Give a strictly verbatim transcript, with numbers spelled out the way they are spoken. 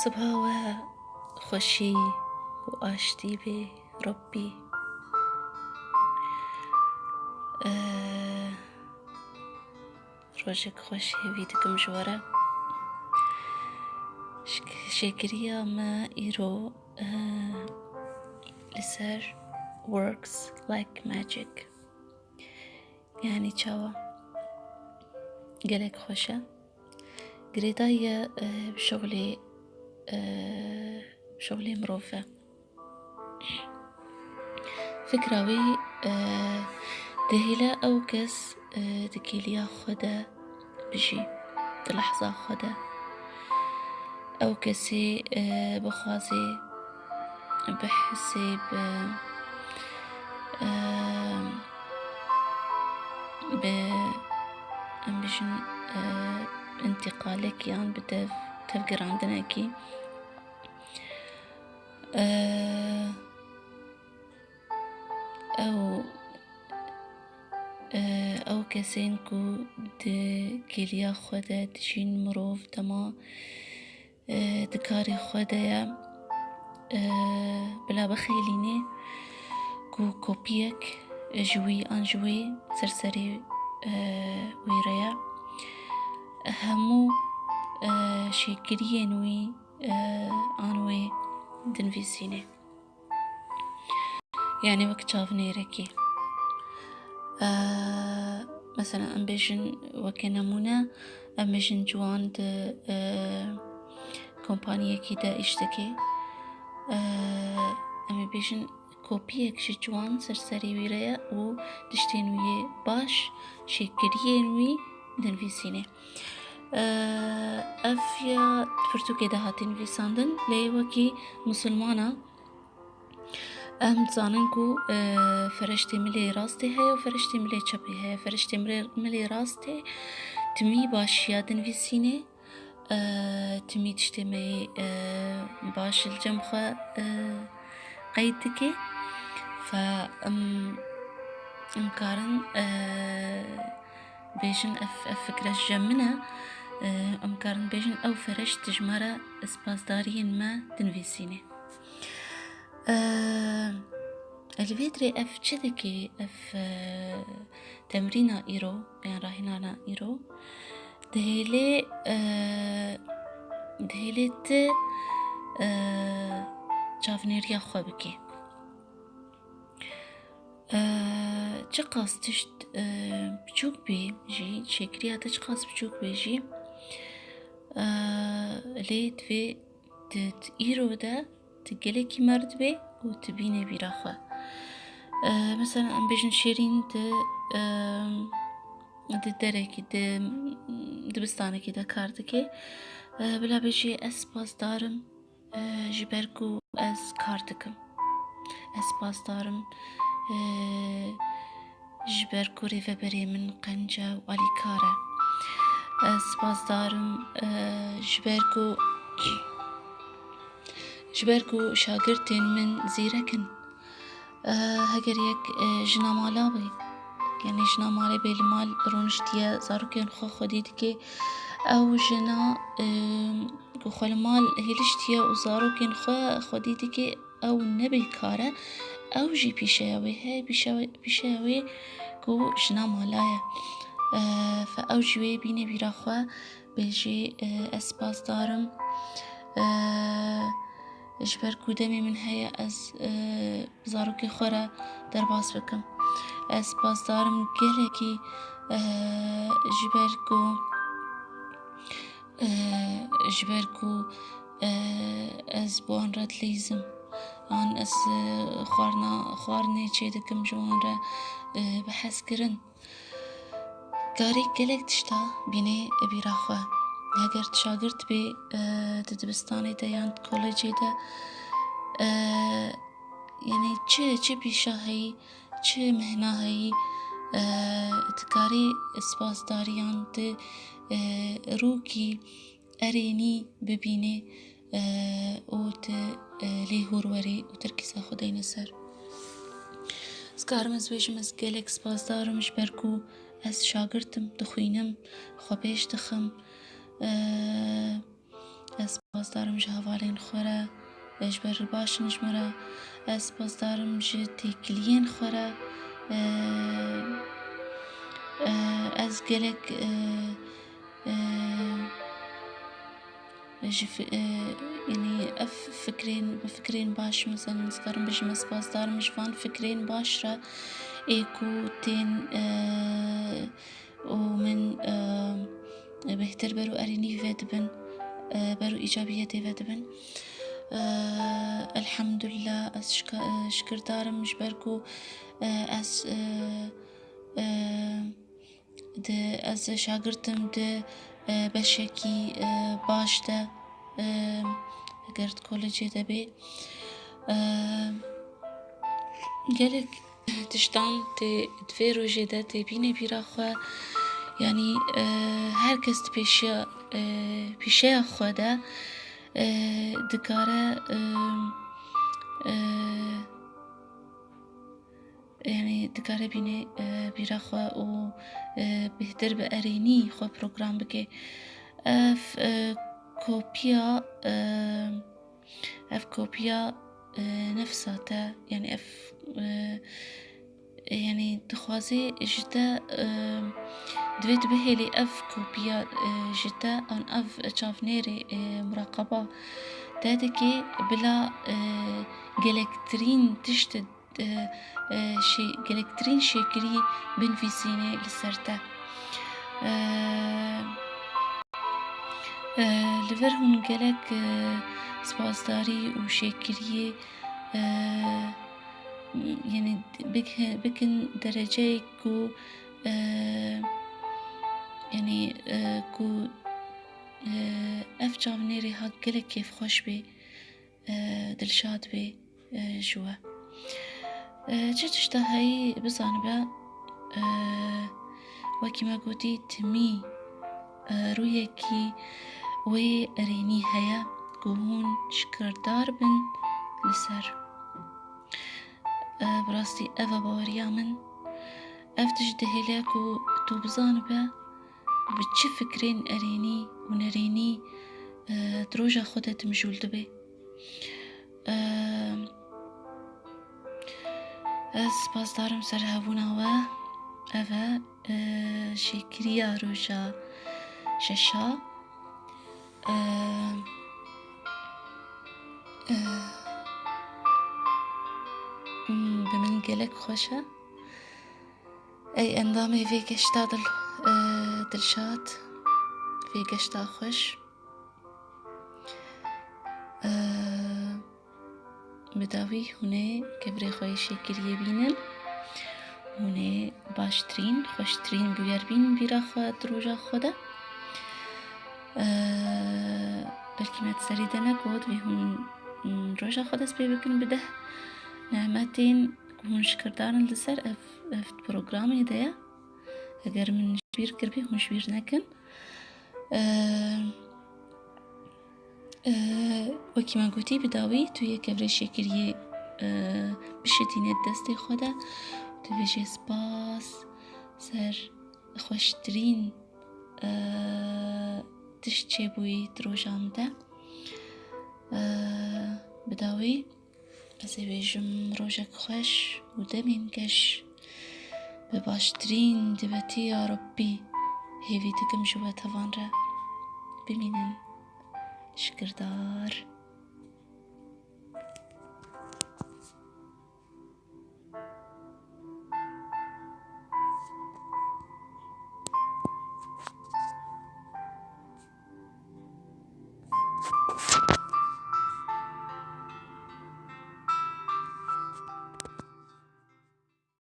Sibaha we xweşî û aştî bê Rabbî. Eh, rojek xweş hêvî dikim ji we re. Şk-, şêkiriya me îro, eh, li ser works like magic. Yani çawa? Gelek xweş e. Girêdayî ye, e, bi şixulê, e, bi şixulê mirov e. Fikra wî, e, dihêle ew kes, e, di kêliya xwe de bijî, di lehza xwe de. Ew kesê, e, bixwazê, bihisê, bi, e, bi, em bijin, e, întîqalek yan bi tev-, tevgirandinekî. E, ew, e, ew kesên ku di kêliya xwe de dijîn, mirov dema, e, di karê xwe de ye, e, bila bixêlînê ku kopiyek ji wî an ji wê ser serê, e, wî re ye. Hemû, e, şêkiriyên wî, e, an wê dinivîsînê. Yani wek çavnêrekî. E, mesela em bêjin weke nemûne, em bêjin ciwan di, e, kompaniyekî de îş dike. E, em ê bêjin kopiyek ji ciwan ser serê wî re ye û tiştên wî yê baş, şêkiriyên wî dinivîsînê. E, ev ya pirtûkê de hatî nivîsandin, lê wekî misilmana, em dizanin ku, e, fereştê milê rastê heye û fereştê milê çepê heye. Fereştê milê, milê rastê timî başiya dinivîsînê, e, timî tiştê me yê, e, baş li cem xwe, e, qeyd dike. Fe em, em karin, e, bêjin ev, ev fikre ji cem min e. E, em karin bêjin ew fereşt ji me re spasdariyên me dinivîsînê. Eee, li vê dirê ev çi dike? Ev, eee, temrîna îro, yan rahînana îro, dihêlê, eee, dihêlê tu, eee, çavnêriya xwe bike. Eee, çiqas tişt, eee, biçûk bê jî, şêkiriya te çiqas biçûk bê jî, eee, lê divê di, di îro de tu gelekî merd bê û tu bînê bîra xwe. Eee, mesela em bêjin Şêrîn di, eee, di derekî, di dibistanekî de kar dike. Eee, bila bêjî ez spasdar im, eee, ji ber ku ez kar dikim. Ez spasdar im, eee, ji ber ku rêveberê min qenc e û alîkar e. Ez spasdar im, e, ji ber ku, ji ber ku şagirtên min zîrek in. E, heger yek, e, jina mala bê, yanî jina malê bê li mal rûniştiye, zarokên xwe xwedî dike, ew jina, e, ku xwe li mal hêliştiye û zarokên xwe xwedî dike, ew nebê kar e, ew jî pîşeya wê heye, pîşe-, pîşeya wê ku jina mala ye. E, fe ew jî wê bînê bîra xwe, bêjê, e, ez spasdar im, e, ji ber ku demê min heye, ez, e, zarokê xwe re derbas bikim. Ez spasdar im gelekî, e, ji ber ku, e, ji ber ku, e, ez bi wan re dileyzim. An ez, e, xwarina, xwarinê çêdikim ji wan re, e, bi hezkirin. Karî gelek tişta bînê bîra xwe. Heger tu şagirt bê, e, di dibistanê de yan di kolejê de, e, yanî çi, çi pîşa heyî, çi mehna heyî, e, tu karî spasdariyan di, e, rûkî erênî bibînê, e, û tu, e, lê hûr werî û terkîza xwe deyne ser. Ez karim ez bêjim, ez gelek spasdar im ji ber ku ez şagirt im, dixwînim, xwe pêş dixim. E, Ez spasdar im ji hevalên xwe re, e, ji ber baş in ji min re. Ez spasdar im ji têkiliyên xwe re. E, e, ez gelek, e, e, ji fi-, e, yanî ev fikrên, bi fikrên baş, mesela, ez karim bijim, ez spasdar im ji van fikrên baş re ê ku tên, e, û min, e, bêhtir ber û erênî vedibin, e, ber û îcabiyetê vedibin. E, elhamdulillah, ez şika-, e, şikirdar im ji ber ku, e, ez, e, e, di, ez şagirt im di, e, beşekî, e, baş de, e, eger di kolejê de bê. E, gelek tiştan tê di vê rojê de tê bîne bîra xwe. Yanî, e, her kes di pêşiya, e, pîşeya xwe de, e, dikare, e, e, yanî dikare bîne, e, bîra xwe û, e, bêhtir bi erênî xwe program bike. Ev, e, kopiya, e, ev kopiya, e, nefsa te, yanî ev, e, e, yanî dixwaze ji te, e, divê tu bihêlî ev kopiya, e, ji te an ev çavnêrê, e, muraqeba te dike bila, e, gelektirîn tişt, e, e, şê-, gelektirîn şêkirî binivîsînê li ser te. E, e, li vir hûn gelek, e, spasdarî û şêkiriyê, e, yanî bik-, bikin dereceyek ku, e, yanî, e, ku, e, ev çavnêrê ha gelek kêfxweş bê, e, dilşad bê, e, ji we. E, çi tişta heyî bizanibe, e, wekî me gotî timî, e, rûyekî wê erênî heye ku hûn şikirdar bin li ser. E, bi rastî ev e baweriya min. Ev tişt dihêle ku tu bizanibe bi çi fikrên erênî û nerênî, e, di roja xwe de tu mijûl dibê. E, ez spasdar im ser hebûna we. Ev e, e, şêkiriya roja şeşa. E, e, hmm, bi min gelek xweş e. Ey endamê vê geşta dil, e, dilşad, vê geşta xweş. E, bi dawî hûn ê kevirê xwe yê şêkiriyê bînin. Hûn ê baştirîn, xweştirîn bûyer bînin bîra xwe di roja xwe de. E, belkî me di serî de negot, vê hûn, hûn roja xwe dest pê bikin bi deh nemetên ku hûn şikirdarin li ser ev, ev programê de ye. Eger min ji bîr kiribî, hûn ji bîr nekin. E, e, wekî me gotî bi dawî, tu yê kevirê şêkiriyê, e, bişitînê di destê xwe de, tu bêjê spas, ser xweştirîn, e, tişt çêbûyî di roja min de. E, bi dawî. Ez ê bêjim rojek xweş û demên geş. Bi baştirîn dibetî ya Rebbî hêvî dikim ji we tevan re. Bimînin şikirdar.